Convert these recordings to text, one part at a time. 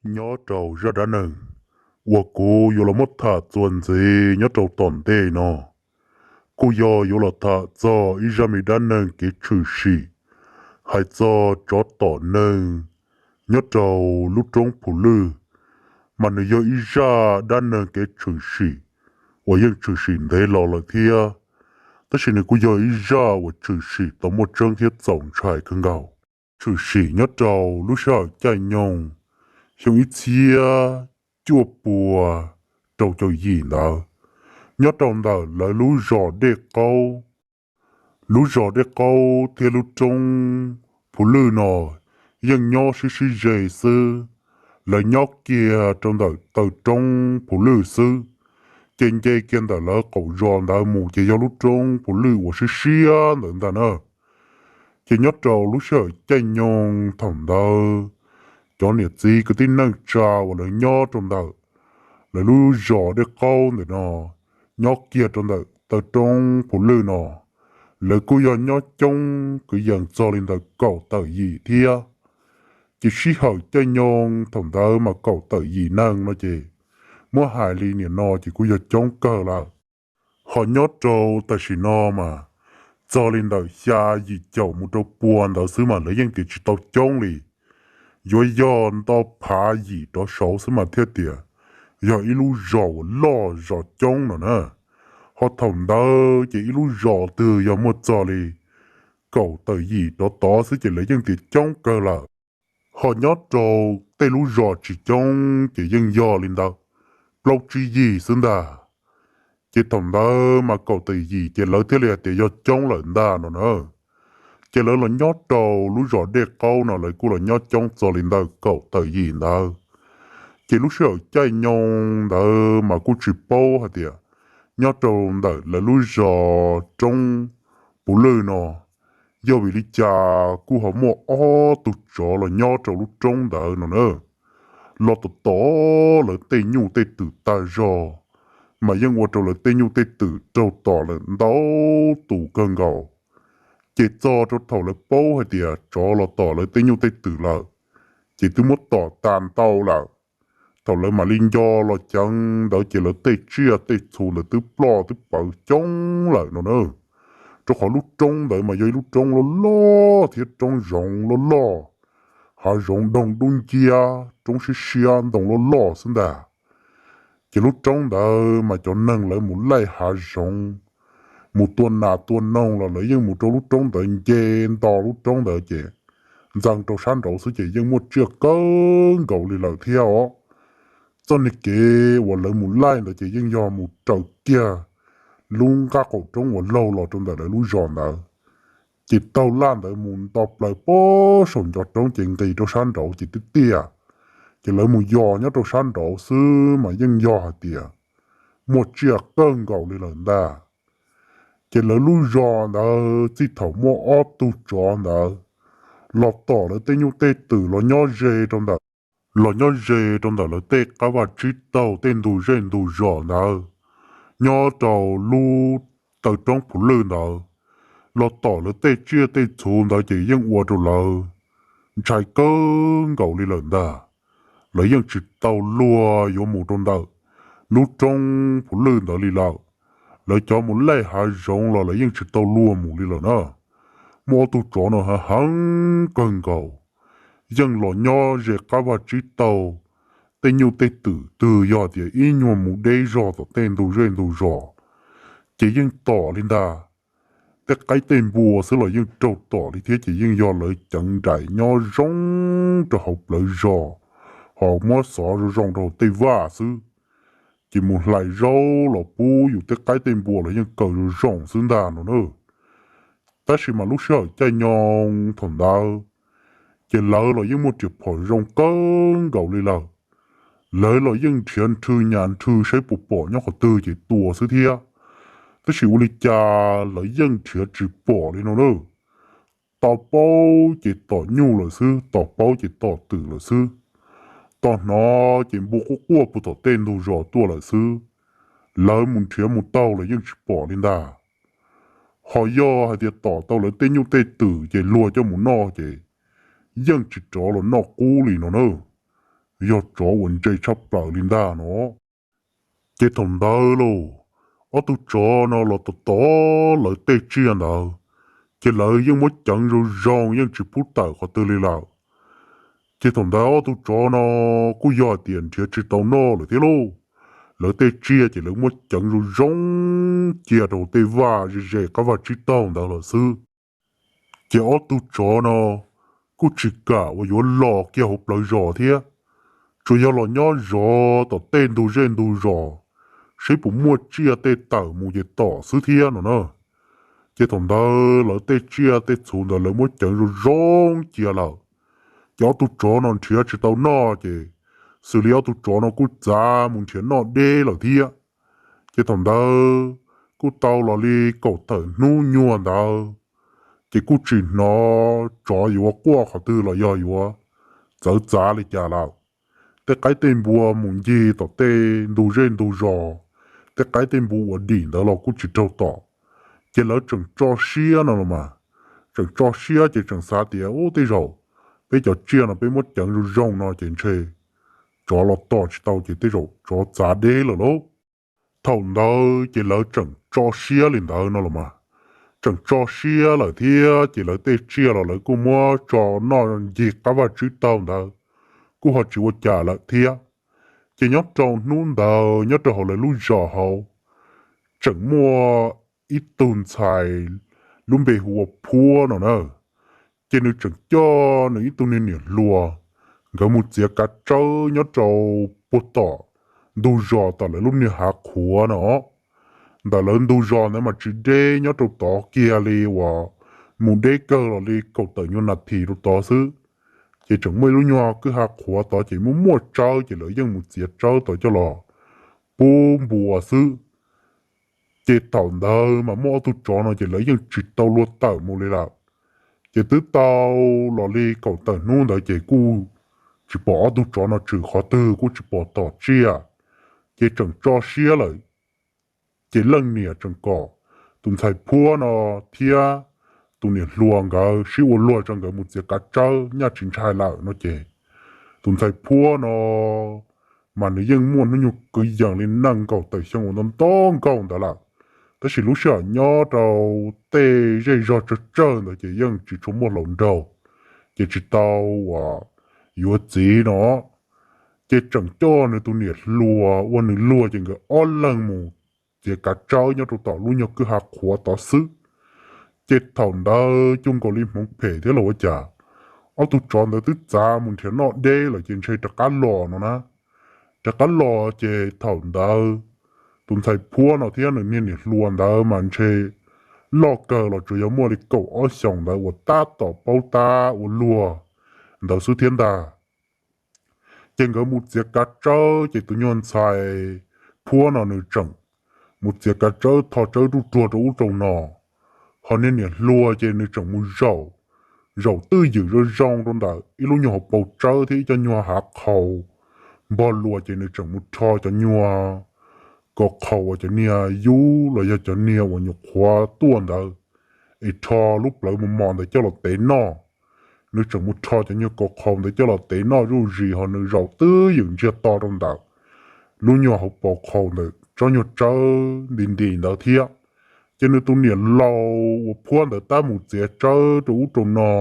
Nyob rau zaj dab neeg uas kuv yuav los muab tham txuas ntxiv nyob rau tom ntej no, kuj yog yuav los tham txog ib zaj me dab neeg kev tshwm sim hais txog tsov tom neeg nyob rau lub roob Phuv Lwj, mas nws yog ib zaj dab neeg kev tshwm sim uas yeej tshwm sim ntev los lawm thiab, tab sis nws kuj yog ib zaj uas tshwm sim tau muaj tseeb thiab txaus ntshai kawg nkaus. Tshwm sim nyob rau lub sij hawm caij nyoog xyoo ib txhiab cuaj pua rau caum yim ntawd, nyob rau ntawm lawv lub zos Dej Qaub. Lub zos Dej Qaub thiab lub roob Phuv Lwj no yeej nyob sib sib ze xwb. Lawv nyob kiag rau ntawm taw roob Phuv Lwj xwb, ces nce kiag ntawm lawv qaum zos ntawd mus ces yog lub roob Phuv Lwj uas siab siab ntawd ntag na. Ces nyob rau lub sij hawm caij nyoog thaum ntawd, cov niam txiv kwv tij neej tsa uas lawv nyob rau ntawm lawv lub zos Dej Qaub ntawm no, nyob kiag rau ntawm taw roob Phuv Lwj no, lawv kuj yog nyob coob kwv yees txog li ntawm kaum tawm yim thiab. Ces sij hawm caij nyoog thaum ntawd mas kaum tawm yim neeg no ces muab hais li nim no ces kuj yog coob kawg lawm. Ho nyob rau tam sim no mas txog li ntawm xya yim caum mus rau pua ntawd xwb mas lawv yeej tias tsis tau coob li. Yuav yog nto phav yim rov saud xwb mas thiaj tias yog ib lub zos uas loj zos coob no na. Ho thaum ntawd ces ib lub zos twg yog muaj txog li kaum tawm yim rov tod xwb ces lawv yeej tias coob kawg lawm. Ho nyob rau tej lub zos tsis coob ces yeej yog li ntawd plaub tsib yig xwb ntag. Ces thaum ntawd mas kaum tawm yim ces lawv thiaj li hais tias yog coob lawm ntag no na. Ces lawv los nyob rau lub zos Dej Qaub no lawv kuj los nyob coob txog li ntawm kaum tawm yim ntawd. Ces lub sij hawm caij nyoog ntawd mas kuj tsis paub hais tias nyob rau ntawm lawv lub zos roob Phuv Lwj no yog vim li cas kuj ho muaj ob tug tsov los nyob rau lub roob ntawd no na. Los tom tom lawv tej nyuj tej twm tag zog, mas yeej ua rau lawv tej nyuj tej twm raug tom lawm ntau tus kawg nkaus. Ces txog rau thaum lawv paub hais tias tsov los tom lawv tej nyuj tej twm lawm, ces twb muab tom tas ntau lawm. Thaum lawv mam li nco los ceev ntawd ces lawv tej tsiaj tej txhu ntawd twb ploj twb pawv coob lawm no na. Rau qhov lub roob ntawd mas yog ib lub roob loj loj thiab roob zoov loj loj, hav zoov doog dub nciab, roob siab siab ntoo loj loj xwb ntag. Ces lub roob ntawd mas cov neeg lawv mus laij hav zoov, mus tua nas tua noog los lawv yeej mus rau lub roob ntawd nce nto lub roob ntawd ces ntxeev rau sab nraud xwb ces yeej muaj tsiaj kawg nkaus li lawm thiab os. Txoj niag kev uas lawv mus laij ntawd ces yeej yog mus raws kiag lub nqaj qaum roob uas laug los rau ntawm lawv lub zos ntawd. Ces taug laj ntawd mus nto plaws pob saum ncov roob ces nqis rau sab nraud ces twb tiag. Ces lawv mus yos nyob rau sab nraud xwb mas yeej yog hais tias muaj tsiaj kawg nkaus li lawm ntag. Ces lawv lub zos ntawd txij thaum muaj ob tug tsov ntawd los tom lawv tej nyuj tej twm los nyob ze rau ntawm, los nyob ze rau ntawm lawv tej qab vaj tsib taug tej ntug zej ntug zos ntawd, nyob rau lub taw roob Phuv Lwj ntawd, los tom lawv tej tsiaj tej txhu ntawd ces yeej ua rau lawv ntshai kawg nkaus li lawm ntag. Lawv yeej tsis tau luag yuav mus rau ntawm lub roob Phuv Lwj ntawd li lawm. Lawv cov mus laij hav zoov los lawv yeej tsis tau luag mus li lawm na. Muaj ob tug tsov no heev kawg nkaus, yeej los nyob ze qab vaj tsib taug tej nyuj tej twm, twg yog tias ib nyuag mus deb zog tom tej ntug zej ntug zos ces yeej tom li ntag. Tej qaib tej npua xwb los yeej raug tom li thiab ces yeej yog lawv ceev nraim nyob zoo rau hauv plawv zos, ho muab xov zoo zoo rau tej vaj xwb. Ces mus hlais zaub los pub yus tej qaib tej npua los yeej kaw zoo zoo xwb ntag no na. Tab sis mas lub sij hawm caij nyoog thaum ntawd ces lawv los yeej muaj riam phom zoo kawg nkaus li lawm. Lawv los yeej nrhiav nrhw nyas nrhw saib puas pom nyob qhov twg ces tua xwb thiab. Tab sis ua li cas lawv yeej nrhiav tsis pom li no na. Tos paub ces tom nyuj lawm xwb, tos paub ces tom twm lawm xwb. Tos hnov ces npua quaj quaj puag tom tej ntug zos tuaj lawm xwb. Lawv mus nrhiav mus taug los yeej tsis pom li ntag. Ho yog hais tias tom tau lawv tej nyuj tej twm ces luag coj mus noj ces yeej tsis rov los noj qub li no na. yog tsov uas ntse tshaj plaws li ntag no. Ces thaum ntawd lauj, ob tug tsov no los tom tom lawv tej tsiaj ntawd, ces lawv yeej muab ceev zoo zoo yeej tsis pub tawm qhov twg li lawm. Ces thaum ntawd ob tug tsov no kuj yog hais tias nrhiav tsis tau noj lawm thiab lauj. Lawv tej tsiaj ces lawv muab ceev zoo zoo cia rau tej vaj ze ze qab vaj tsib taug ntawd lawm xwb. Ces ob tug tsov no kuj tsis kam uas yuav los kiag hauv plawv zos thiab, tsuas yog los nyob zov tom tej ntug zej ntug zos, seb puas muaj tsiaj tej tawm mus ces tom xwb thiab no na. Ces thaum ntawd lawv tej tsiaj tej txhu ntawd lawv muab ceev zoo zoo cia lawm. Ces ob tug tsov no nrhiav tsis tau noj ces xws li ob tug tsov no kuj txav mus nrhiav noj deb lawm thiab. Ces thaum ntawd kuj tau los li kaum tawm hnub nyuag ntawd, ces kuj tsis hnov tsov yuav quaj qhov twg los yog yuav txawv txav li cas lawm. Tej qaib tej npua mus ncig tom tej ntug zej ntug zos, tej qaib tej npua uas dim ntawd los kuj tsis raug tom. Ces lawv tseem tso siab no los mas, tseem tso siab ces tseem xav tias ub tej zaum peb cov tsiaj no peb muab ceev zoo zoo no ces ntshe tsov los tom tsis tau ces tej zaum tsov txav deb lawm lauj. Thaum ntawd ces lawv tseem tso siab li ntawd no los mas, tseem tso siab lawm thiab ces lawv tej tsiaj los lawv kuj muab tso noj ncig qab vaj tsib taug ntawd, kuj ho tsis ua cas lawm thiab. Ces nyob rau hnub ntawd nyob rau hauv lawv lub zos hauv, tseem muaj ib tug ntxhais lub npe hu ua Phuab no na. Ces nws tseem coj nws ib tug niag niam hluas, nkawd mus txiav kav tsawb nyob rau puag tom ntug zos tom lawv lub niag hav qhuav no. Ntawm lawv ntug zos ntawd mas tsis deb, nyob rau tod kiag li uas mus deb kawg los li kaum tawm nyuag nas this rau tod xwb. Ces tseem muaj ib lub nyuag kwj ha qhuav tod ces muaj muaj tsawb ces lawv yeej mus txiav tsawb tod coj los pub npua xwb. Ces thaum ntawd mas muaj ob tug tsov no ces lawv yeej tsis tau luag tawm mus li lawm. Ces twb tau los li kaum tawm hnub ntawd ces kuj tsis pom ob tug tsov no tshwm qhov twg, kuj tsis pom tom tsiaj. Ces tseem tso siab lawm, ces leej niam tseem kom tus ntxhais Phuab no thiab tus niam hluas nkawd sib ua luag tso nkawd mus txiav kav tsawb, nyaj tsis ntshai lawm no ces tus ntxhais Phuab no mas nws yeej muaj hnub nyoog kwv yees li nees nkaum tawm xyoo uas ntau ntau nkaus ntawd lawm. Tab sis lub sij hawm nyob rau tej zej zog tsawg tsawg ntawd ces yeej tsis tshua muaj hluas nraug, ces tsis tau uas yuav txiv no. Ces tseem coj nws tus niam hluas ua nws luag ces nkawd ob leeg mus txiav kav tsawb nyob rau tom lub nyuag kwj ha qhuav tod xwb. Ces thaum ntawd cuag nkaus li hmoov phem thiab los ua cas, ob tug tsov ntawd twb txav mus nrhiav noj deb lawm ces ntshe rov qab los no na. Rov qab los ces thaum ntawd tus ntxhais Phuab no thiab nws niag niam hluas ntawd mas ntshe loj kawg los tsuas yog muaj li kaum ob xyoos ntawd uas tab tom paub tab ua luag ntawd xwb thiab ntag. Ces nkawd mus txiav kav tsawb ces tus nyuag ntxhais Phuab no nws tseem mus txiav kav tsawb tho tsawb ruj ruag rau ub rau no. Ho niag niam hluas ces nws tseem mus zaum, zaum twj ywm zoo zoo rau ntawm ib lub nyuag hauv paus tsawb thiab ib co nyuag hav qhaus npog lua ces nws tseem mus rho cov nyuag kaus qhaus uas cov niag yub los yog cov niag uas nyuam qhuav tuaj ntawd, es rho lub plawv mos mos ntawd coj los tev noj. Nws tseem mus rho cov nyuag kaus qhaus ntawd coj los tev noj zuj zus ho nws zaum twj ywm ntsiag to rau ntawm lub nyuag hauv paus qhaus ntawm tsob nyuag tsawb nti nti ntawd thiab. Ces nws tus niam laus uas Phuab ntawd tab mus txiav tsawb rau ub rau no,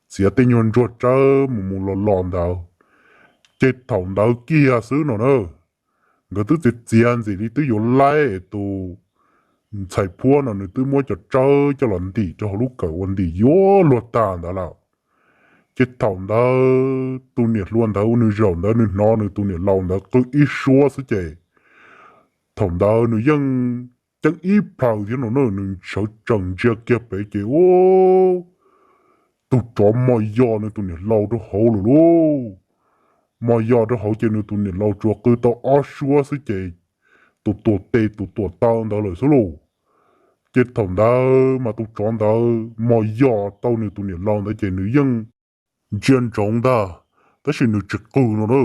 txiav tej nyuag ntsuag tsawb mus mus los los ntawd. Ces thaum ntawd kiag xwb no na, nkawd twb txiav txiav ntxim li twb yuav laib es tus ntxhais Phuab no nws twb muab cov tsawb coj los ntim rau hauv lub kawm ua ntim yuav luag tag ntawd lawm. Ces thaum ntawd tus niam hluas ntawd ua nws zaum ntawd nws hnov nws tus niam laus ntawd qw ib suab xwb ces thaum ntawd nws yeej ceeb ib plhaw thiab no na, nws sawv tsees ntsia kiag pem ces ub, tus tsov mos yos nws tus niam laus rau hauv lawm lauj. Mos yos rau hauv ces nws tus niam laus tsuas qw tau ob suab xwb ces tus tuam tes tus tuam taw ntawd lawm xwb lauj. Ces thaum ntawd mas tus tsov ntawd mos yos tau nws tus niam laus ntawd ces nws yeej ntsia ntsoov ntag, tab sis nws tsis qw no na.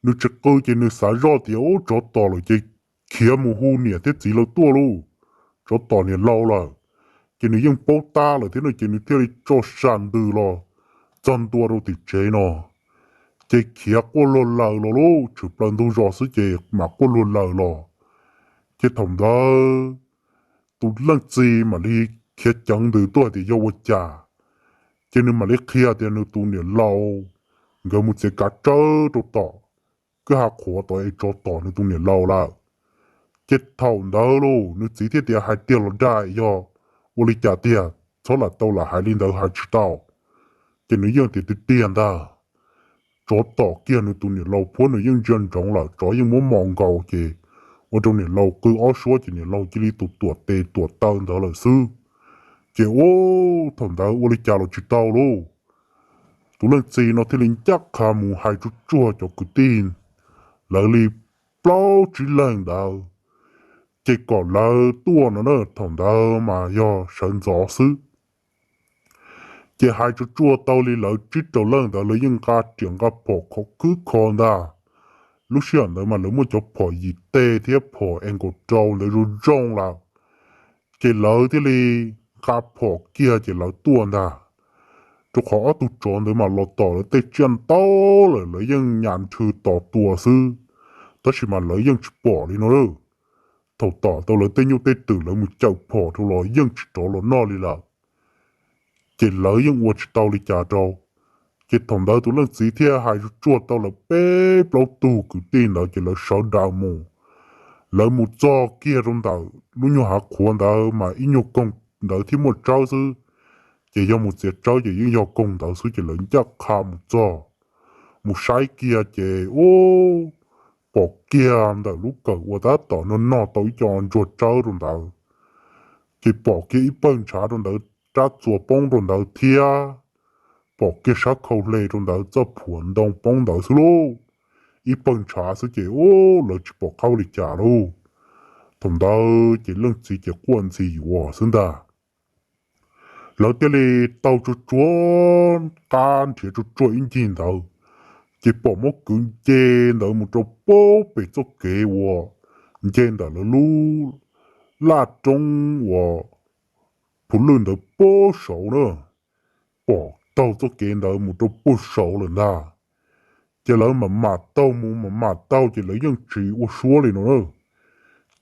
Nws tsis qw ces nws xav zoj tias ub tsov tom lawm ces khiav mus hu niam thiab txiv lawv tuaj lauj, tsov tom niam laus lawm. Ces nws yeej paub tab lawm thiab no ces nws thiaj li tso sa ntws los txog ntua rau tim tsev no. Ces khiav quaj luag laws los lauj, tshwm plaws ntug zos xwb ces mam quaj luag laws los. Ces thaum ntawd tus leej txiv mam li khiav ceev ntws tuaj tias yog ua cas, ces nws mam li qhia tias nws tus niam laus nkawd mus txiav kav tsawb rau tom kwj ha qhuav tod es tsov tom nws tus niam laus lawm. Ces thaum ntawd lauj, nws txiv thiaj tias hais tiag los dag, yog ua li cas tiag, txhob lam tau lam hais li ntawd, hais tsis tau. Ces nws yeej tias tiag tiag ntag, tsov tom kiag nws tus niam laus, phuab nws yeej ntsia ntsoov lawm, tsov yeej muab mos nkaus ces ua rau niam laus qw ob suab ces niam laus cia li tus tuam tes tuam taw ntawd lawm xwb. Ces ub, thaum ntawd ua li cas los tsis tau lauj, tus leej txiv no thiaj li ncaj qha mus hais tsuag tsuag cov kwv tij lawv li plaub tsib leeg ntawd, ces kom lawv tuaj no na. Thaum ntawd mas yog sawv ntxov xwb. Ces hais tsuag tsuag tau li lawv tsib rau leej ntawd, lawv yeej nqa riam nqa phom khov khwb kho ntag. Lub sij hawm ntawd mas lawv muaj cov phom yim tej thiab phom es nkaum rau ntawd zoo zoo lawm. Ces lawv thiaj li nqa phom kiag ces lawv tuaj ntag. Rau qhov ob tug tsov ntawd mas los tom lawv tej tsiaj ntau lawm, lawv yeej nyas nrhw tos tua xwb, tab sis mas lawv yeej tsis pom li no. Thaum tom tau lawv tej nyuj tej twm, lawv mus cawm phom rau los yeej tsis rov los noj li lawm. Ces lawv yeej ua tsis tau li cas rau. Ces thaum ntawd tus leej txiv thiaj hais tsuag tsuag tau lawv peb plaub tug kwv tij ntawd ces lawv sawv daws mus. Lawv mus txog kiag rau ntawm lub nyuag hav qhuav ntawd mas ib nyuag koog ntawd thiaj muaj tsawb xwb, ces yog mus txiav tsawb ces yeej yog koog ntawd xwb, ces lawv ncaj qha mus txog, mus saib kiag ces ub, pom kiag ntawm lub kawm uas tab tom no noj tau ib co ntsuag tsawb rau ntawd, ces pom kiag ib pawg ntshav rau ntawd, rab txuas poob rau ntawd thiab, pom kiag sab khau hle rau ntawd, txoj phuam ntoo poob ntawd xwb lauj. Ib pawg ntshav xwb ces ub, lawv tsis pom qab ua li cas lauj. Thaum ntawd ces leej txiv ces quaj ntxhi yuav xwb ntag. Lawv thiaj li taug tsuag tsuag qab nrhiav tsuag tsuag ib ncig ntawd, ces pom muab kwv nce ntawd mus rau pem txoj kev uas nce ntawm lawv lub laj roob uas phuv lwj ntawd pem saud na. Pom taug txoj kev ntawd mus rau pem saud lawm ntag. Ces lawv mam mam taug mus, mam mam taug ces lawv yeej tsis ua suab li no na.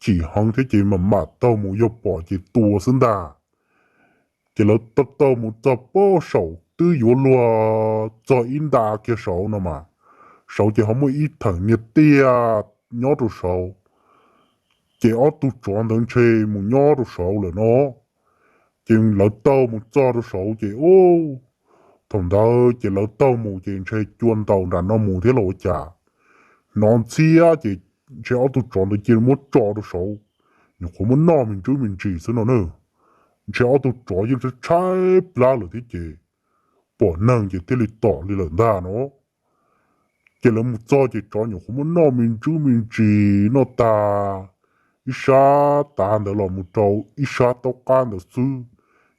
Chim heev thiab ces mam mam taug mus, yog pom ces tua xwb ntag. Ces lawv taug taug mus txog pem saud twb yuav luag txog ib nta kiag saud no mas, saud ces ho muaj ib theem niag tiaj nyob rau saud. Ces ob tug tsov ntawd ntshe mus nyob rau saud lawm no. Ces lawv taug mus txog rau saud ces ub, thaum ntawd ces lawv taug mus ces ntshe cua ntaus nram no mus thiab los ua cas, hnov ntxhiab ces ntshe ob tug tsov ntawd cia li muab tso rau saud, nyuam qhuav muab noj me ntsis me ntsis xwb no na. Ntshe ob tug tsov yeej tshaib tshaib plab lawm thiab ces pom neeg ces thiaj li tom li lawm ntag no. Ces lawv mus txog ces tsov nyuam qhuav muab noj me ntsis me ntsis, noj tag ib sab tav ntawd los mus rau ib sab taub qab ntawd xwb,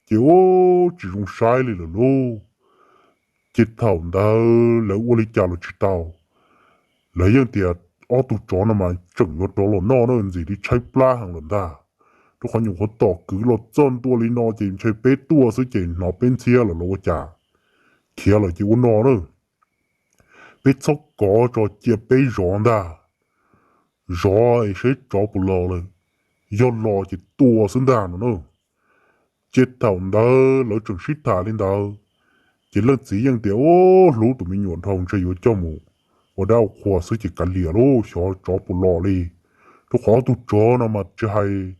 ces ub, tsis zoo saib li lawm lauj. Ces thaum ntawd lawv ua li cas los tsis tau. Lawv yeej tias ob tug tsov no mas tseem yuav rov los noj na, ntxim li tshaib plab heev lawm ntag. Rau qhov nyuam qhuav tom kwv los txog ntua li no ces ntshe peb tuaj xwb ces hnov peb ntxhiab lawm los ua cas, khiav lawm ces ua no na, peb txhob kov tso, cia peb zov ntag, zov es saib tsov puas los lawm, yog los ces tua xwb ntag no na. Ces thaum ntawd lawv tseem sib tham li ntawd, ces leej txiv yeej tias, Ub, hlub tus me nyuam dhau, ntshe yuav coj mus ua dab ua qhua xwb ces kav liam lauj, xyov tsov puas los li. Rau qhov ob tug tsov no mas tsis hais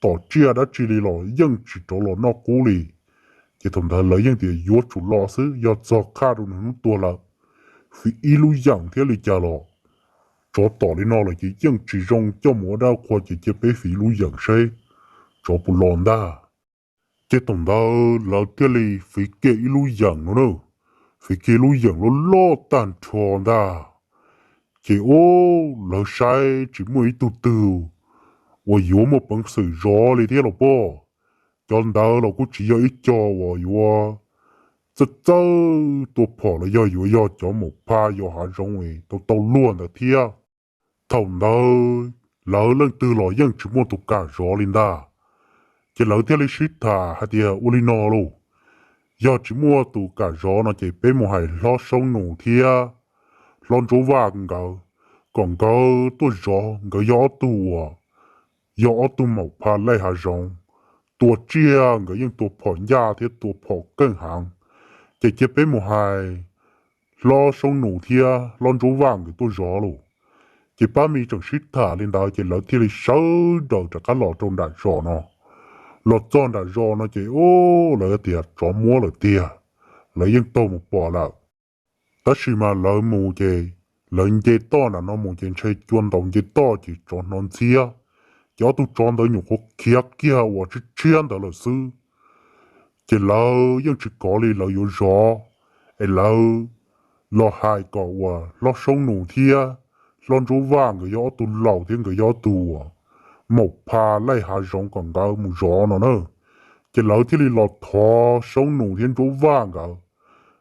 tom tsiaj dab tsi li los yeej tsis rov los noj qub li. Ces thaum ntawd lawv yeej tias yuav tsum los xwb, yog txog qhaj rau nws hnub tuag lawm, fiv ib lub yeem thiab li cas los, tsov tom li no lawm ces yeej tsis zoo coj mus ua dab ua qhua ces cia peb fiv ib lub yeem seb tsov puas los ntag. Ces thaum ntawd lawv thiaj li fiv kiag ib lub yeem no na, fiv kiag ib lub yeem loj loj tag nrho ntag. Ces ub, lawv saib tsis muaj ib tug twg uas yuav muaj peev xwm zov li thiab los pob. Cov ntawd los kuj tsis yog ib co uas yuav txawj txawj tua phom los yog yuav yog cov maum phaj yos hav zoov es tau tau luag ntawd thiab. Thaum ntawd lawv leej twg los yeej tsis muaj tus kam zov li ntag. Ces lawv thiaj li sib tham hais tias, Ua li no lauj, yog tsis muaj tus kam zov no ces peb mus hais hlob Saub Nus thiab hlob Ntsuab Vaj nkawd, kom nkawd tuaj zov. Nkawd yog ob tug uas yog ob tug maum pha laij hav zoov, tua tsiaj nkawd yeej tua phom ncaj thiab tua phom keej heev. Ces cia peb mus hais hlob Soob Nus thiab hlob Ntsuab Vaj nkawd tuaj zov lauj. Ces pab me tseem sib tham li ntawd ces lawv thiaj li sawv daws rov qab los rau nram zos no. Los txog nram zos no ces lawv tias tsov muab lawm tiag, lawv yeej taug mus pom lawm. Tab sis mas lawv mus ces lawv nce toj nram no mus ces ntshe cua ntaus nce toj ces tsov hnov ntxhiab, ces ob tug tsov ntawd nyuam qhuav khiav kiag uas tshiab tshiab ntawd lawm xwb. Ces lawv yeej tsis kov li, lawv yuav zov, es lawv los hais kom uas hlob Soob Nus thiab hlob Ntsuab Vaj nkawd yog ob tug laus thiab nkawd yog ob tug uas maum pha laij hav zoov kom nkawd mus zov no na. Ces lawv thiaj li los thov Soob Nus thiab Ntsuab Vaj nkawd.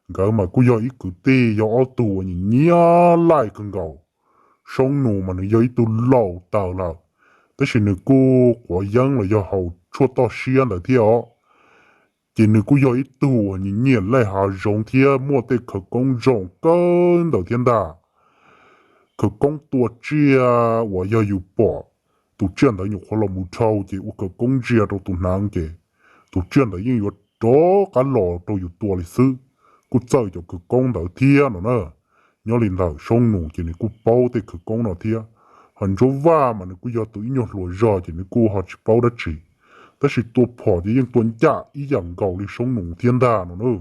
Nkawd mas kuj yog ib kwv tij, yog ob tug uas nyiam nyiam laij kawg nkaus. Soob Nus mas nws yog ib tug laus tawv lawm, tab sis nws kuj quav yeeb los yog haus tshuaj toj siab ntawd thiab os. Ces nws kuj yog ib tug uas nyiam nyiam laij hav zoov thiab muaj tej khawv koob zoo kawg ntawd thiab ntag. Khawv koob tua tsiaj uas yog yus pom tus tsiaj ntawd nyuam qhuav los mus dhau ces ua khawv koob ntsia rau tus hneev ces tus tsiaj ntawd yeej yuav rov qab los rau yus tua li xwb. Kuj txawj cov khawv koob ntawd thiab no na. Nyob li ntawm Soob Nus ces nws kuj paub tej khawv koob no thiab. Ho Ntsuab Vaj mas nws kuj yog tus ib nyuag hluas zog ces nws kuj ho tsis paub dab tsi, tab sis tua phom ces yeej tua ncaj ib yam nkaus li Soob Nus thiab ntag no na.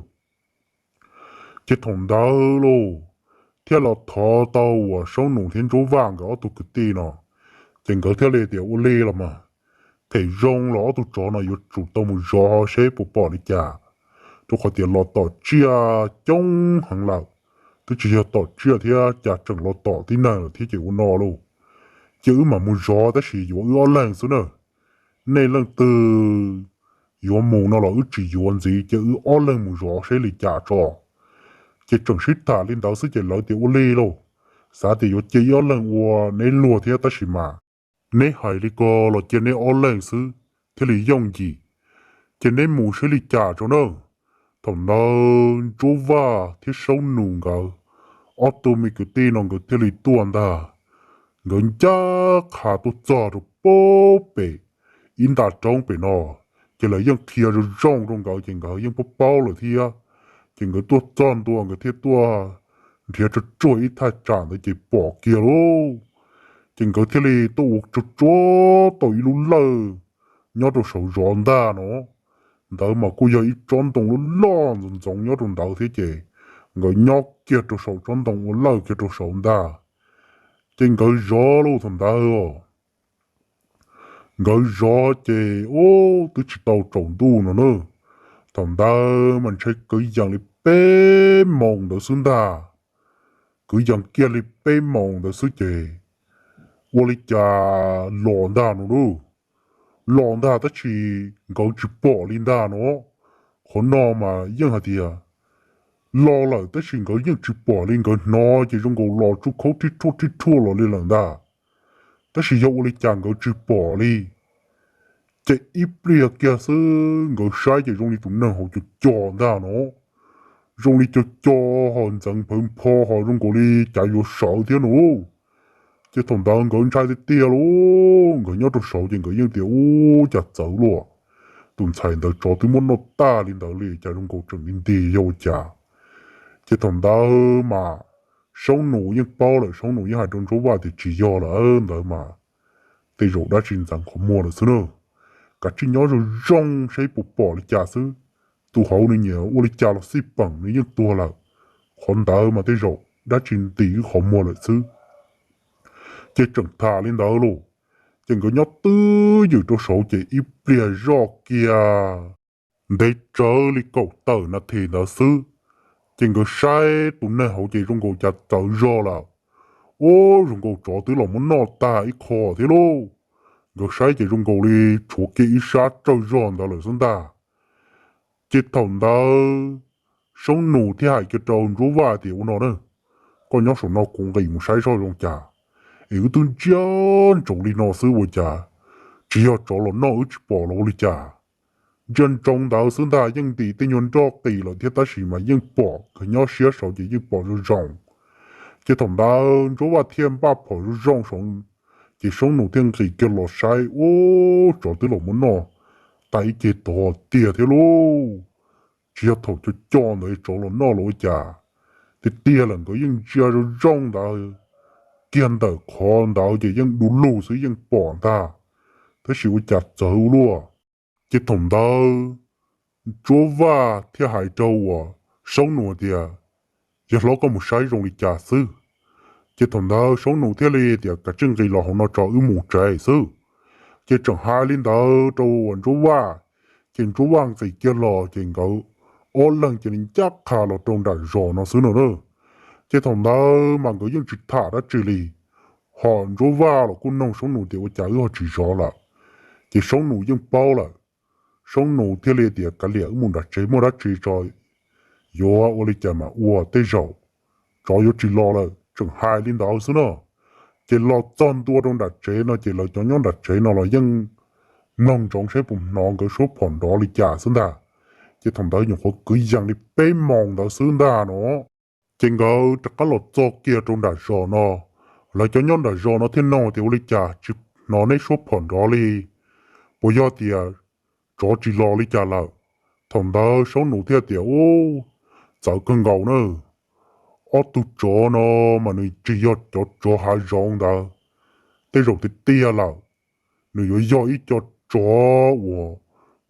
Ces thaum ntawd lauj, thiaj los thov tau uas Soob Nus thiab Ntsuab Vaj nkawd ob tug kwv tij no. Ces nkawd thiaj li tias ua li los mas, them zoo los ob tug tsov no yuav tsum tau mus zov seb puas pom li cas, rau qhov tias los tom tsiaj coob heev lawm, twb tsis yog tom tsiaj thiab, cas tseem los tom tib neeg lawm thiab ces ua no lauj. Ces wb mam mus zov tab sis yuav wb ob leeg xwb na. Nej leej twg yuav mus no los wb tsis yuav ntxiv, ces wb ob leeg mus zov seb li cas tso. Ces tseem sib tham li ntawd xwb ces lawv tias ua li lauj, xav tias yuav cia ib ob leeg ua neb luag thiab tab sis mas neb hais li ko los cia neb ob leeg xwb thiaj li yooj yim. Ces neb mus seb li cas tso na. Thaum ntawd Ntsuab Vaj thiab Saub Nus nkawd ob tug me kwv tij no nkawd thiaj li tuaj ntag. Nkawd ncaj qha tuaj txog rau pem ib nta roob pem no, ces lawv yeej qhia zoo zoo rau nkawd ces nkawd yeej paub paub lawm thiab. Ces nkawd tuaj txog ntua nkawd thiaj tuaj nrhiav tsuag tsuag ib thaj tsam ntawd ces pom kiag lauj. Ces nkawd thiaj li tuaj ua tsuag tsuag tau ib lub lawj nyob rau saum zos ntag no. Ntawd mas kuj yog ib tsob ntoo loj loj ntxoov ntxoov nyob rau ntawd thiab ces nkawd nyob kiag rau saum tsob ntoo ua lawj kiag rau saud ntag. Ces nkawd zov lauj thaum ntawd os. Nkawd zov ces ub twb tsis tau tsaus ntuj no na. Thaum ntawd mas ntshe kwv yees li peb moos ntawd xwb ntag. Kwv yees kiag li peb moos ntawd xwb ces ua li cas los ntag no lauj. Los ntag tab sis nkawd tsis pom li ntag no. Qhov no mas yeej hais tias los lawm tab sis nkawd yeej tsis pom li, nkawd hnov ces zoo nkaus los tsuj khaub rhib rhuaj rhib rhuaj los li lawm ntag. Tab sis yog ua li cas nkawd tsis pom li. Ces ib pliag kiag xwb nkawd saib ces zoo li tus neeg hauv co co ntag no. Zoo li co co ho ntxeev phawv npho ho zoo nkaus li cav yuav sawv thiab no. Ces thaum ntawd nkawd ntshai tiag tiag lauj, nkawd nyob rau saud ces nkawd yeej tias ub cas txawv luaj. Tus ntxhais ntawd tsov twb muab noj tag li ntawd li cas zoo nkaus tseem nti nti yog ua cas. Ces thaum ntawd mas Saub Nus yeej paub lawm, Saub Nus yeej hais rau Ntsuab Vaj tias tsis yog lawm ntawd mas tej zaum dab tsi ntxeev qhov muag lawm xwb na. Kav tsij nyob zoo zoo saib puas pom li cas xwb. Tus hauv nws nyiam ua li cas los xij peem nws yeej tuag lawm. Qhov ntawd mas tej zaum dab tsi ntim wb qhov muag lawm xwb. Ces tseem tham li ntawd lauj, ces nkawd nyob twj ywm rau saud ces ib pliag zoj kiag ntev tsawv li kaum tawm nas this ntawd xwb, ces nkawd saib tus neeg hauv ces zoo nkaus cas txawv zog lawm. Ub, zoo nkaus tsov twb los muab noj tag ib qho thiab lauj. Nkawd saib ces zoo nkaus li tshuav kiag ib sab tsawg zog ntawd lawm xwb ntag. Ces thaum ntawd Saub Nus thiaj hais kiag rau Ntsuab Vaj tias ua no na, koj nyob saum no kuv nqis mus saib zoj zoo cas, es wb twb ntsia ntsoov li no xwb ua cas tsis yog tsov los noj wb tsis pom los ua li cas. Ntsia ntsoov ntawd xwb ntag, yeej ntim tej nyuag nroj qis lawm thiab tab sis mas yeej pom, nkawd nyob siab saud ces yeej pom zoo zoo. Ces thaum ntawd Ntsuab Vaj thiaj npaj phom zoo zoo saud, ces Soob Nus thiaj nqis kiag los saib, ub, tsov twb los muab noj tas ib ceg tog tiag thiab lauj. Tsis yog thaum co co ntawd tsov los noj los ua cas. Tiag tiag lawm nkawd yeej ntsia zoo zoo ntawd, kiag ntawm qhov ntawd ces yeej du lug xwb yeej pom ntag, tab sis ua cas txawv ua luaj. Ces thaum ntawd Ntsuab Vaj thiaj hais rau uas Soob Nus tias, yawg hlob, koj mus saib zoo li cas xwb. Ces thaum ntawd Soob Nus thiaj li tias, kav tsij nqis los hauv no tso wb mus tsev xwb. Ces tseem hais li ntawd rau uas Ntsuab Vaj, ces Ntsuab Vaj nqis kiag los ces nkawd ob leeg cia li ncaj qha los rau nram zos no xwb no na. Ces thaum ntawd mas nkawd yeej tsis tham dab tsi li, ho Ntsuab Vaj los kuj noog Soob Nus tias ua cas wb ho tsis zov lawm. Ces Soob Nus yeej paub lawm, Soob Nus thiaj li tias, kav liam, wb mus nram tsev muaj dab tsi tso, yuav ua li cas mas ua, tej zaum tsov yuav tsis los lawm. Tseem hais li ntawd xwb no. Ces los txog ntua rau nram tsev no ces lawv cov nyob nram tsev no los yeej mloog ntsoov saib puas hnov nkawd suab phom nrov li cas xwb ntag. Ces thaum ntawd nyuam qhuav kwv yees li peb moos ntawd xwb ntag no. Ces nkawd rov qab los txog kiag rau nram zos no, lawv cov nyob nram zos no thiaj nug tias ua li cas tsis hnov neb suab phom nrov li, puas yog tias tsov tsis los li cas lawm. Thaum ntawd Soob Nus thiaj tias, ub, txawv kawg nkaus na, ob tug tsov no mas nws tsis yog cov tsov hav zoov ntawd, tej zaum tiag tiag lawm nws yuav yog ib co tsov uas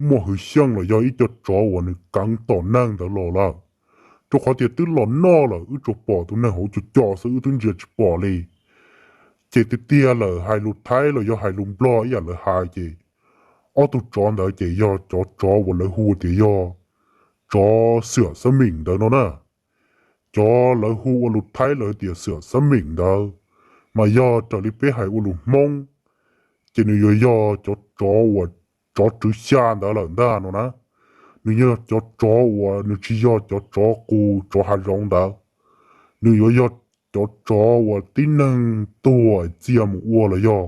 muaj hwv xyeej los yog ib co tsov uas nws keev tom neeg ntawd los lawm. Rau qhov tias twb los noj lawm, wb tsuas pom tus neeg hauv co co xwb, wb twb ntsia tsis pom li. Ces tiag tiag lawm hais lus Thaib los yog hais lus Nplog ib yam lawv hais ces ob tug tsov ntawd ces yog cov tsov uas lawv hu tias yog tsov xiam xab mim ntawd no na. Cov lawv hu ua lus Thaib lawv tias xiam xab mim ntawd, mas yog raws li peb hais ua lus Hmoob ces nws yuav yog cov tsov uas tsov tswv xya ntawd lawm ntag no na. Nws yog cov tsov uas nws tsis yog cov tsov qus tsov hav zoov ntawd. Nws yuav yog cov tsov uas tib neeg tuag txia mus ua los yog,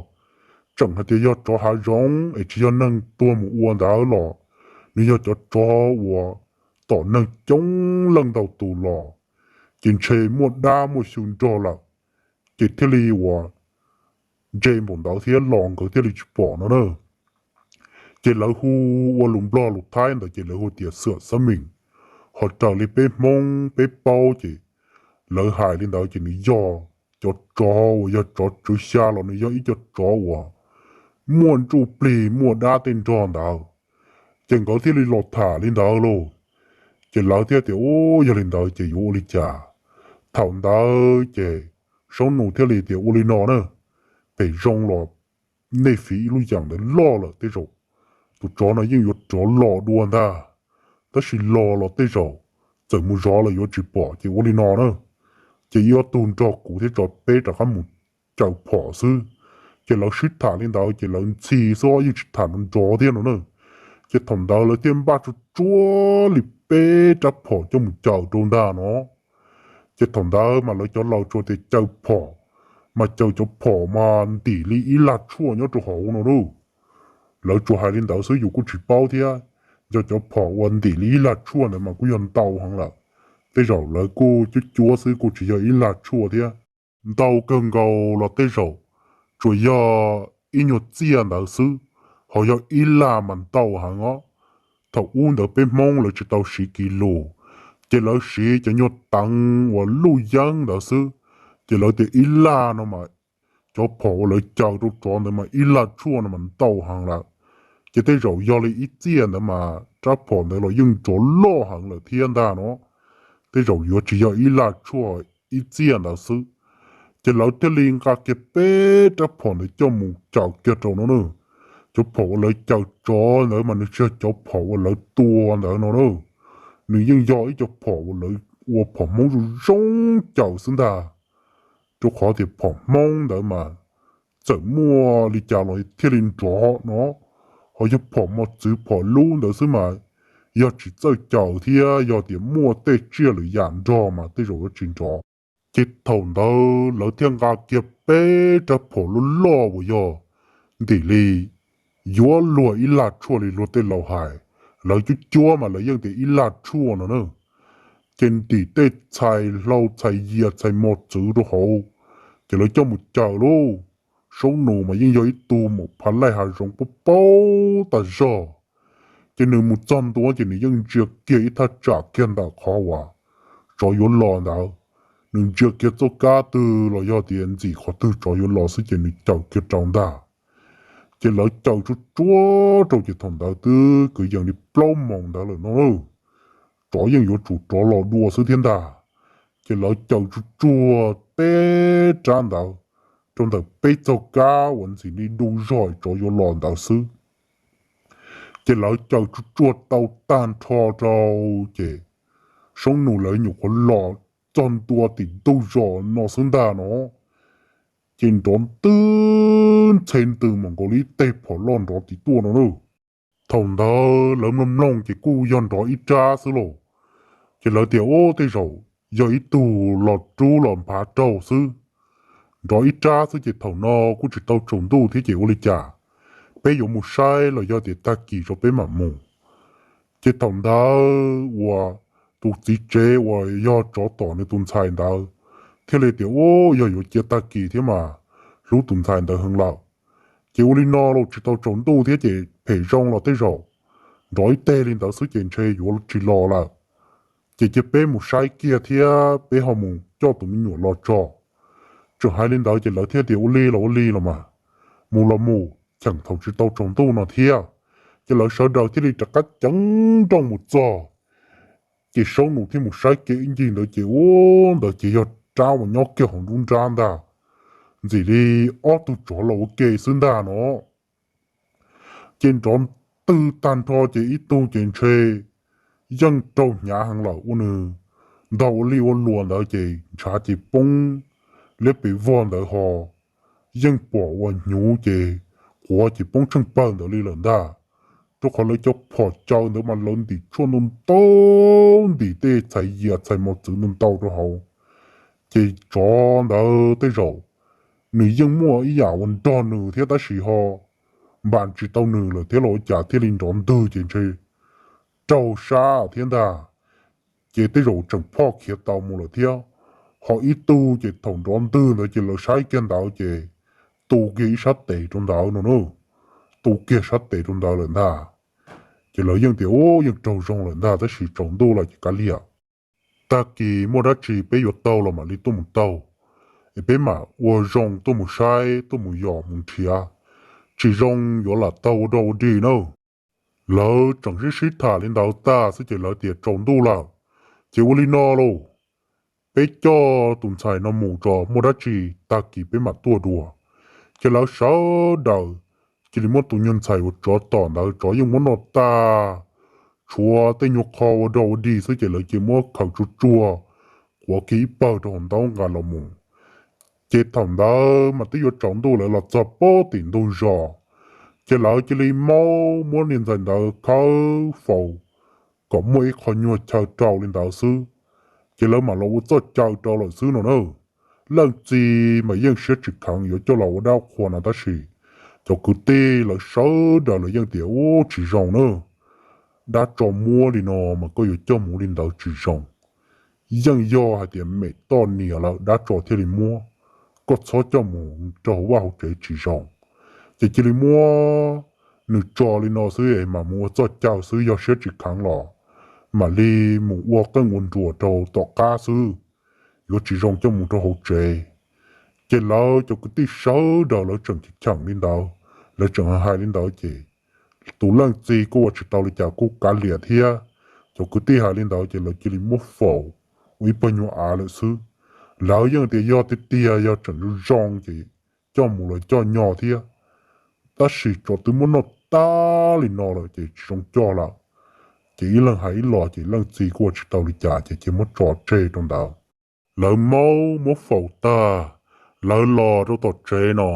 tseem hais tias yog tsov hav zoov es tsis yog neeg tuag mus ua ntawd los, nws yog cov tsov uas tom neeg coob leej ntau tus los, ces ntshe muaj dab muaj xyu nrog lawm, ces thiaj li uas ntse npaum ntawd thiab los nkawd thiaj li tsis pom no na. Ces lawv hu ua lus Nplog lus Thaib ntawd ces lawv hu tias xiam xab mim. Ho raws li peb Hmoob peb paub ces lawv hais li ntawd ces nws yog cov tsov uas yog tsov tswv xya los nws yog ib co tsov uas muaj ntsuj plig muaj dab tej nrog ntawd. Ces nkawd thiaj li los tham li ntawd lauj. Ces lawv thiaj tias, ub, yog li ntawd ces yuav ua li cas? Thaum ntawd ces Soob Nus thiaj li tias, ua li no na, phem zoo los nej fiv ib lub yam ntawd loj lawm tej zaum tus tsov no yeej yuav rov los dua ntag, tab sis los los tej zaum txawm mus zov los yuav tsis pom, ces ua li no na, ces ib ob tug nrog kuv thiab tso peb rov qab mus caws phom xwb. Ces lawv sib tham li ntawd ces lawv ntxhi xwb yeej tsis tham nrov nrov thiab no na. Ces thaum ntawd lawv thiaj npaj tsuag tsuag li peb rab phom coj mus caws rau ntag no. Ces thaum ntawd mas lawv cov laus tsuas tias caws phom, mas caws cov phom mas ntim li ib lag tshuaj nyob rau hauv no lauj. Lawv tsuas hais li ntawd xwb yus kuj tsis paub thiab, nco cov phom uas ntim li ib lag tshuaj ntawd mas kuj yog ntau heev lawm. Tej zaum lawv kuj cuab cuab xwb kuj tsis yog ib lag tshuaj thiab. Ntau kawg nkaus los tej zaum tsuas yog ib nyuag txiaj ntawd xwb, ho yog ib lag mas ntau heev os. Thaum ub ntawd peb Hmoob lawv tsis tau siv kis lus, ces lawv siv cov nyuag teev uas luj yeeb ntawd xwb. Ces lawv tias ib lag no mas cov phom uas lawv caws rau tsov ntawd mas ib lag tshuaj no mas ntau heev lawm. Ces tej zaum yog li ib txiaj ntawd mas rab phom ntawd los yeej nrov loj heev lawm thiab ntag no. Tej zaum yuav tsis yog ib lag tshuaj ib txiaj ntawd xwb. Ces lawv thiaj li nqa kiag peb rab phom ntawd coj mus caws kiag rau no na. Cov phom uas lawv caws tsov ntawd mas nws tsis yog cov phom uas lawv tua ntawd no na. Nws yeej yog ib co phom uas lawv ua phom Hmoob zoo zoo caws xwb ntag. Rau qhov tias phom Hmoob ntawd mas txawm muaj li cas los thiaj li nrov no. Ho yog phom mos txwv phom lub ntawd xwb mas yog tsis txawj caws thiab yog tias muaj tej tsiaj lwm yam nrog mas tej zaum yuav tsis nrov. Ces thaum ntawd lawv thiaj nqa kiag peb rab phom loj loj uas yog ntim li yuav luag ib lag tshuaj li luag tej laus hais, lawv cuab cuab mas lawv yeej tias ib lag tshuaj no na. ces ntim tej txhais hlau txhais yias txhais mos txwv rau hauv, ces lawv coj mus cuab lauj. Saub Nus mas yeej yog ib tug mus phav laij hav zoov paub paub tas zog, ces nws mus txog ntua ces nws yeej ntsia kiag ib thaj tsam kiag ntawm qhov uas tsov yuav los ntawd. Nws ntsia kiag txoj kab twg los yog tias ntxim qhov twg tsov yuav los xwb ces nws cuab kiag rau ntag. Ces lawv cuab tsuag tsuag rau ces thaum ntawd twb kwv yees li plaub moos ntawd lawm no, tsov yeej yuav tsum rov los dua xwb thiab ntag. Ces lawv cuab tsuag tsuag peb rab ntawd rau ntawm peb txoj kab uas ntxim li du zog tsov yuav los ntawd xwb. Ces lawv cuab tsuag tsuag tau tag nrho rau, ces Saub Nus lawv nyuam qhuav los txog ntua tim ntug zos no xwb ntag no, ces nrov ntws ntxhe ntws mas nkaus li ib teg phom loj nrov tim tuaj no na. Thaum ntawd lawv mloog mloog ces kuj yog nrov ib rab xwb lauj. Ces lawv tias, Ub, tej zaum yog ib tug los rub los nphav raug xwb. Nrov ib rab xwb ces thaum no kuj tsis tau tsaus ntuj thiab ces ua li cas, peb yuav mus saib los yog tias tag kis tso peb mam mus. Ces thaum ntawd uas tus txiv tsev uas yog tsov tom nws tus ntxhais ntawd thiaj li tias, Ub, yog yuav cia tag kis thiab mas hlub tus ntxhais ntawd heev lawm. Ces ua li no los tsis tau tsaus ntuj thiab ces phem zoo los tej zaum nrov ib teg li ntawd xwb ces ntshe yuav tsis los lawm. Ces cia peb mus saib kiag thiab peb ho mus coj tus me nyuam los tso. Tseem hais li ntawd ces lawv thiaj tias, Ua li los ua li los mas, mus los mus, cheem thaum tsis tau tsaus ntuj no thiab. Ces lawv sawv daws thiaj li rov qab ceev nrooj mus txog. Ces Saub Nus thiaj mus saib kiag ib ncig ntawd ces ub, ntawd ces yog rab uas nyob kiag hauv nruab nrab ntag, ntxim li ob tug tsov los ua ke xwb ntag no. Ces nrov ntws tag nrho ces ib tug ces ntshe yeej raug hnyav heev lawm ua nws ntaug ua li ua luas ntawd ces ntshav ces poob liab pes vog ntawd ho yeej pom ua hnyuv ces quav ces poob tsheej pawg ntawd li lawm ntag. Rau qhov lawv cov phom caws ntawd mas lawv ntim tshuaj ntau ntau, ntim tej txhais yias txhais mos txwv ntau ntau rau hauv. Ces tsov ntawd tej zaum nws yeej muaj ib yam uas nrog nws thiab tab sis ho npam tsis tau nws lawm thiab los ua cas thiaj li nrov ntws ces ntshe raug sab thiab ntag. Ces tej zaum tseem phoj khiav tau mus lawm thiab. Ho ib tug ces thaum nrov ntws ntawd ces lawv saib kiag ntawd ces tu kiag ib sab tes rau ntawd no na, tu kiag sab tes rau ntawd lawm ntag. Ces lawv yeej tias, Ub, yeej raug zoo lawm ntag tab sis tsaus ntuj lawm ces kav liam, tag kis muaj dab tsi peb yuav taug los mam li tuaj mus taug, es peb mam ua zoo tuaj mus saib tuaj mus yos mus nrhiav, tsis zoo yuav lam taug ua dog ua dig na. Lawv tseem sib sib tham li ntawd tag xwb ces lawv tias tsaus ntuj lawm, ces ua li no lauj, peb coj tus ntxhais no mus tso, muaj dab tsi tag kis peb mam tuaj dua. Ces lawv sawv daws cia li muab tus nyuag ntxhais uas tsov tom ntawd, tsov yeej muab noj tag, tshuav tej nyuag qho ua dog ua dig xwb ces lawv cia li muab khaws tsuag tsuag quav kiag ib pawg rau hauv ntaub nqa los mus. Ces thaum ntawd mas twb yuav tsaus ntuj lawv los txog pem tim ntug zos, ces lawv cia li maub muab niag ntxhais ntawd khawb faus kom muaj ib qho nyuag chaw rau li ntawd xwb, ces lawv mam los ua txoj caw rau lawm xwb no na. Leej txiv mas yeej siab tsis kheev yuav coj los ua dab qhua no tab sis cov kwv tij lawv sawv daws lawv yeej tias, Ub, tsis zoo na, dab tso muab li no mas koj yuav coj mus li ntawd tsis zoo. Yeej yog hais tias mem toj niam lawm dab tso thiaj li muab, koj txhob coj mus rau hauv vaj hauv tsev tsis zoo. Ces cia li muab nws tso li no xwb es mam mus ua txoj caw xwb, yog siab tsis kheev los mam li mus ua qeej ua nruas rau tom qab xwb, yuav tsis zoo coj mus rau hauv tsev. Ces lawv cov kwv tij sawv daws lawv tseem cheem li ntawd, lawv tseem hais li ntawd ces tus leej txiv kuj ua tsis tau li cas kuj kav liam thiab. Cov kwv tij hais li ntawd ces lawv cia li muab faus ua ib pawg nyuag av lawm xwb. Lawv yeej tias yog tiag tiag yog tseem zoo zoo ces coj mus los coj nyo thiab, tab sis tsov twb muab noj tag li no lawm ces tsis zoo coj lawm. Ces ib leeg hais ib los ces leej txiv kuj ua tsis tau li cas ces cia muab tso tseg rau ntawd. Lawv maub muab faus tag, lawv los rau tom tsev no,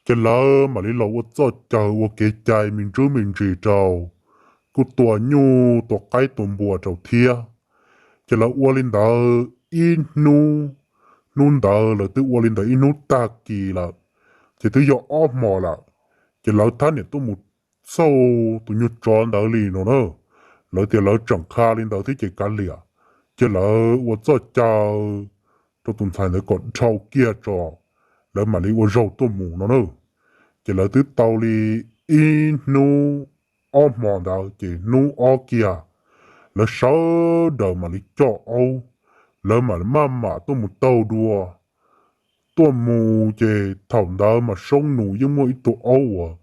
ces lawv mam li los ua txoj caw ua kev cai me ntsis me ntsis rau, kuj tua nyuj tua qaib tua npua rau thiab. Ces lawv ua li ntawd ib hnub, hnub ntawd lawv twb ua li ntawd ib hnub tag kis lawm, ces twb yog ob hmo lawm. Ces lawv thab niam tuaj mus xauj tus nyuag tsov ntawd li no na. Lawv tias lawv tseem qha li ntawd thiab ces kav liam, Ces lawv ua txoj cai rau tus ntxhais ntawd kom dhau kiag tso, lawv mam li ua zaug tuaj mus no na. Ces lawv twb tau li ib hnub ob hmo ntawd ces hnub ob kiag lawv sawv daws mam li coj aub, lawv mam maj mam tuaj mus taug dua. Tuaj mus ces thaum ntawd mas Soob Nus yeej muaj ib tug aub uas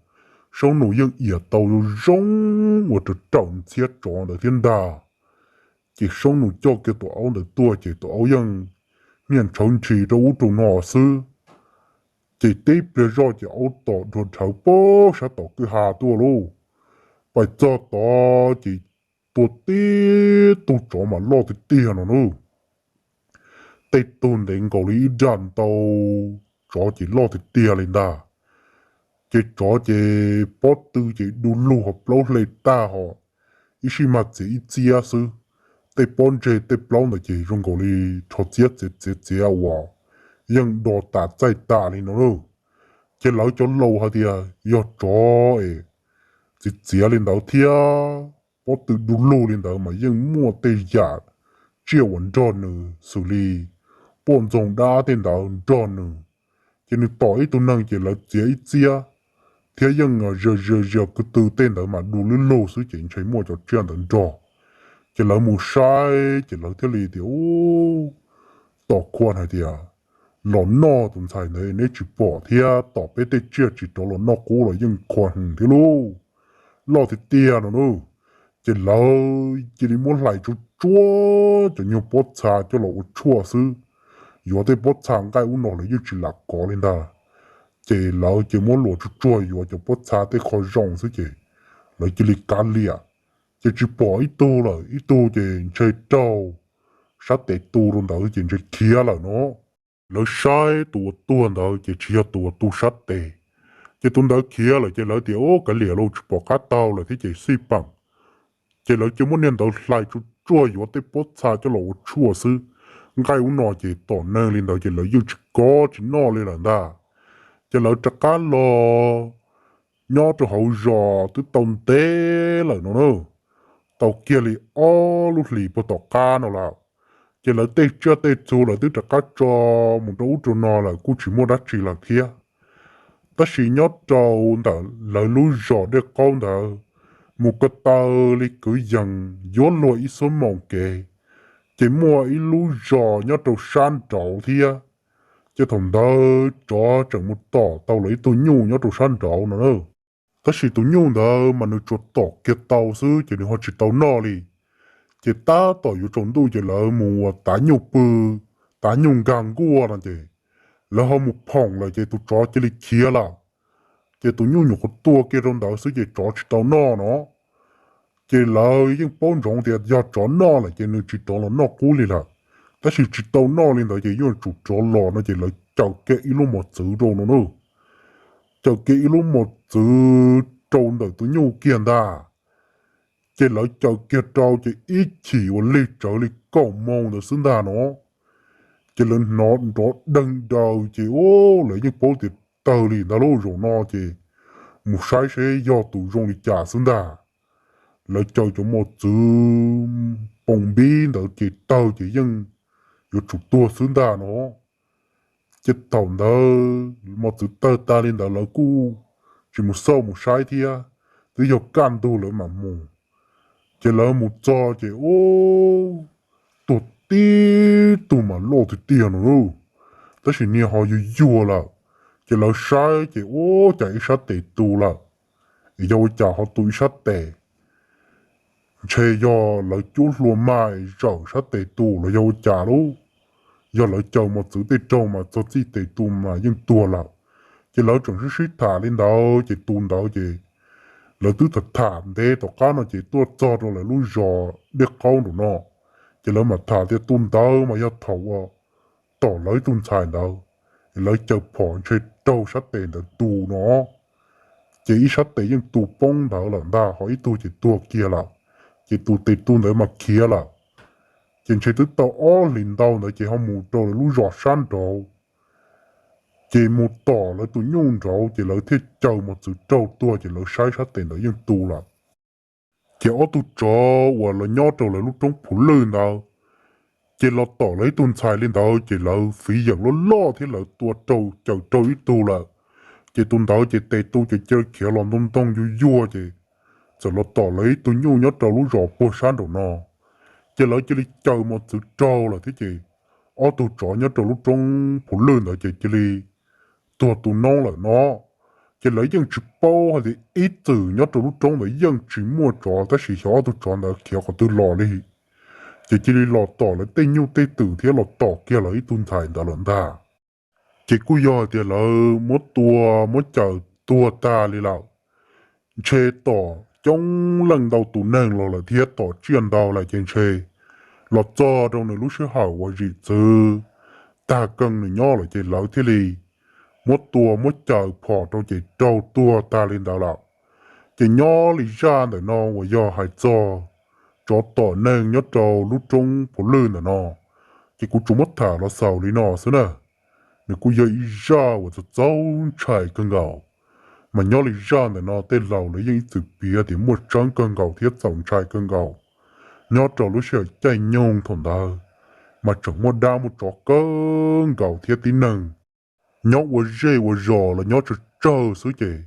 Soob Nus yeej iam tau zoo zoo uas raws raws ntxhiab tsov ntawd thiab ntag. Ces Soob Nus coj kiag tus aub ntawd tuaj ces tus aub yeej niaj ntshawv ntshis rau ub rau no xwb. Ces tib pliag zoj ces aub tom dhuav dhawv pag sab tom kwj ha tuaj lauj. Pais txog tod ces tua tib tug tsov mas loj tiag tiag no na. Tej tug ntev nkaus li ib dag ntau tsov ces loj tiag tiag li ntag. Ces tsov ces pob tw ces du lug ho plaub hle tag ho ib sij mag txiav ib txiab xwb. Tej pob ntseg tej plaub ntawd ces zoo nkaus li rho txiab txiav txiav txiav uas yeej do tas txaij tas li no lauj. Ces lawv cov laus hais tias yog tsov es txiav txiav li ntawd thiab pob tw du lug li ntawd mas yeej muaj tej yam tsiaj uas nrog nws xws li poj ntxoog dab tej ntawd nrog nws. Ces nws tom ib tug neeg ces lawv txiav ib txiab thiab yeej zia zia zia kwv tw tej ntawd mas du lug lug xwb ces ntshe muaj cov tsiaj ntawd nrog. Ces lawv mus saib ces lawv thiaj li tias, Ub, tom qhuas hais tias los noj tus ntxhais ntawd neb tsis pom thiab tom peb tej tsiaj tsis rov los noj qub los yeej qhuas heev thiab lauj. Loj tiag tiag no na. Ces lawv cia li muab hlais tsuag tsuag cov nyuag pob txha coj los ua tshuaj xwb. Yuav tej pob txha nqaij ub no lawv yeej tsis lam kov li ntag. Ces lawv cia muab luas tsuag tsuag yuav cov pob txha tej qho zoo xwb ces lawv cia li kav liam. Ces tsis pom ib tug lawm, ib tug ces ntshe raug sab tes tu rau ntawd ces ntshe khiav lawm no. Lawv saib tus uas tuag ntawd ces tsis yog tus uas tu sab tes, ces tus ntawd khiav lawm ces lawv tias, Ub, kav liam lauj, tsis pom qab taug lawm thiab ces xij peem. Ces lawv cia muab niag ntawd hlais tsuag tsuag yuav tej pob txha coj los ua tshuaj xwb. Nqaij ub no ces tom neeg li ntawd ces lawv yeej tsis kov tsis noj li lawm ntag. Ces lawv rov qab los nyob rau hauv zos twb tau ntev lawm no na, tau kiag li ob lub hlis puag tom qab no lawm. Ces lawv tej tsiaj tej txhu lawv twb rov qab tso mus rau ub rau no lawm kuj tsis muaj dab tsi lawm thiab. Tab sis nyob rau ntawm lawv lub zos Dej Qaub ntawd, mus ko taw li kwv yees yuav luag ib xuab moos kev, ces muaj ib lub zos nyob rau sab nraud thiab. Ces thaum ntawd tsov tseem mus tom tau lawv ib tug nyuj nyob rau sab nraud no na. Tab sis tus nyuj ntawd mas nws tsuas tom kiag tau xwb ces nws ho tsis tau noj li. Ces tab tom yuav tsaus ntuj ces lawv mus ua tav nyuj pw, tav nyuj nkag nkuaj no ces lawv ho mus phoom lawm ces tus tsov cia li khiav lawm. Ces tus nyuj nyuam qhuav tua kiag rau ntawd xwb ces tsov tsis tau noj no. Ces lawv yeej paub ntsoov tias yog tsov noj lawm ces nws tsis rov los noj qub li lawm. Tab sis tsis tau noj li ntawd ces yuav tsum rov los no ces lawv caws kiag ib lub mos txwv rau no na. Caws kiag ib lub mos txwv rau ntawm tus nyuj kiag ntag. Ces lawv caws kiag rau ces ib chim uas lig tsawv li kaum moos ntawd xwb ntag no. Ces lawv hnov nrov deeg daws ces lawv yeej paub tias tawg li ntag lauj, zaum no ces mus saib seb yog tus zoo li cas xwb ntag. Lawv caws cov mos txwv poos npib ntawd ces tawg ces yeej yuav tsum tuag xwb ntag no. Ces thaum ntawd mos txwv tawg tag li ntawd lawv kuj tsis mus xauj mus saib thiab, twb yog kaj ntug lawv mam mus. Ces lawv mus txog ces ub, tuag tib tug mas loj tiag tiag no lauj, tab sis niag ho yuag yuag lawm. Ces lawv saib ces ub, cas ib sab tes tu lawm, es yog ua cas ho tu ib sab tes? Ntshe yog lawv cuab hlua mas zawm sab tes tu los yog ua cas lauj. Yog lawv caws mos txwv tej raug mas txog txij tes tu mas yeej tuag lawm. Ces lawv tseem sib sib tham li ntawd ces tus ntawd ces lawv twb tham tham ntev tom qab no ces tuaj txog rau lawv lub zos Dej Qaub nraum no. Ces lawv mam tham tias tus ntawd mas yog thaum uas tom lawv ib tug ntxhais ntawd, es lawv caws phom ntshe raug sab tes ntawd tu no. Ces ib sab tes yeej tu poob ntawd lawm ntag, ho ib tug ces tuag kiag lawm. Ces tus tes tu ntawd mas khiav lawm. Ces ntshe twb tau ob hlis ntau ntawd ces ho mus rau lawv lub zos sab nraud. Ces mus tom lawv tus nyuj nraud ces lawv thiaj caws mos txwv raug tuag ces lawv saib sab tes ntawd yeej tu lawm. Ces ob tug tsov uas los nyob rau lawv lub roob Phuv Lwj ntawd, Ces los tom lawv ib tug ntxhais li ntawd ces lawv fiv yeem loj loj thiab lawv tua rau caws rau ib tug lawm. Ces tus ntawd ces tes tu ces cia li khiav los ntoo ntoo yuag yuag ces txawm los tom lawv ib tug nyuj nyob rau lub zos puag sab nraum no. Ces lawv cia li caws mos txwv raug lawm thiab ces ob tug tsov nyob rau lub roob phuv lwj ntawd ces cia li tuag tu noob lawm no. Ces lawv yeej tsis paub hais tias ib txwm nyob rau lub roob ntawd yeej tsis muaj tsov tab sis xyov ob tug tsov ntawd khiav qhov twg los li. Ces cia li los tom lawv tej nyuj tej twm thiab los tom kiag lawv ib tug ntxhais ntawd lawm ntag. Ces kuj yog hais tias lawv muab tua muab caws tuag tag li lawm. Ntshe tom coob leej ntau tus neeg los lawm thiab tom tsiaj ntau lawm ces ntshe los txog rau nws lub sij hawm uas zim txwv tag keeg nws nyob lawm ces lawv thiaj li muab tua muab caws phom rau ces raug tuag tag li ntawd lawm. Ces nyob li zaj ntawm no uas yog hais txog tsov tom neeg nyob rau lub roob phuv lwj ntawm no, ces kuv tsuas muab tham los xaus li no xwb na. Nws kuj yog ib zaj uas txaus txaus ntshai kawg nkaus. Mas nyob li zaj ntawm no tej laus lawv yeej ib txwm piav tias muaj tseeb kawg nkaus thiab txaus ntshai kawg nkaus. Nyob rau lub sij hawm caij nyoog thaum ntawd, mas tseem muaj dab muaj tsov kawg nkaus thiab tib neeg nyob ua zej ua zos los nyob tsawg tsawg xwb ces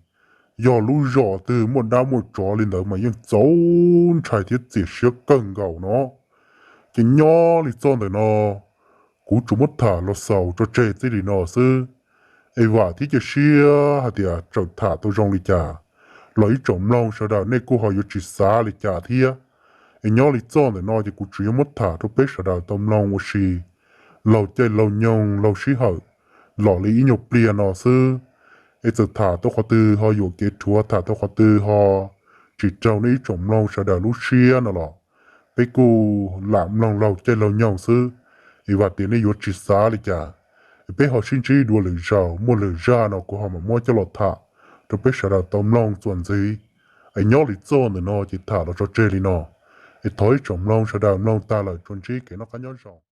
yog lub zos twg muaj dab muaj tsov li ntawd mas yeej txaus ntshai thiab txias siab kawg nkaus no. Ces nyob li txoj ntawm no, kuv tsuas muab tham los xaus tso tseg txij li no xwb. Es vam thiab cia siab hais tias txawm tham tau zoo li cas los ib tsoom mloog sawv daws nej kuj ho yuav tsis xav li cas thiab. Es nyob li txoj ntawm no ces kuv tsuas yog muab tham rau peb sawv daws tau mloog ua si laug caij laug nyoog laug sij hawm los li ib nyuag pliag no xwb. Es txawm tham tau qhov twg ho yuam kev rhuav, tham tau qhov twg ho tsis raug nej ib tsoom mloog sawv daws lub siab no los peb kuj lam mloog laug caij laug nyoog xwb. Es vam tias nej yuav tsis xav li cas. Es peb ho sib ntsib dua lwm zaus, muaj lwm zaj no kuv ho mam muab coj los tham rau peb sawv daws tau mloog txuas ntxiv. Es nyob li txoj ntawm no ces tham los tso tseg li no. Es thov ib tsoom mloog sawv daws mloog tag lawm tsuas ntsib kev noj qab nyob zoo.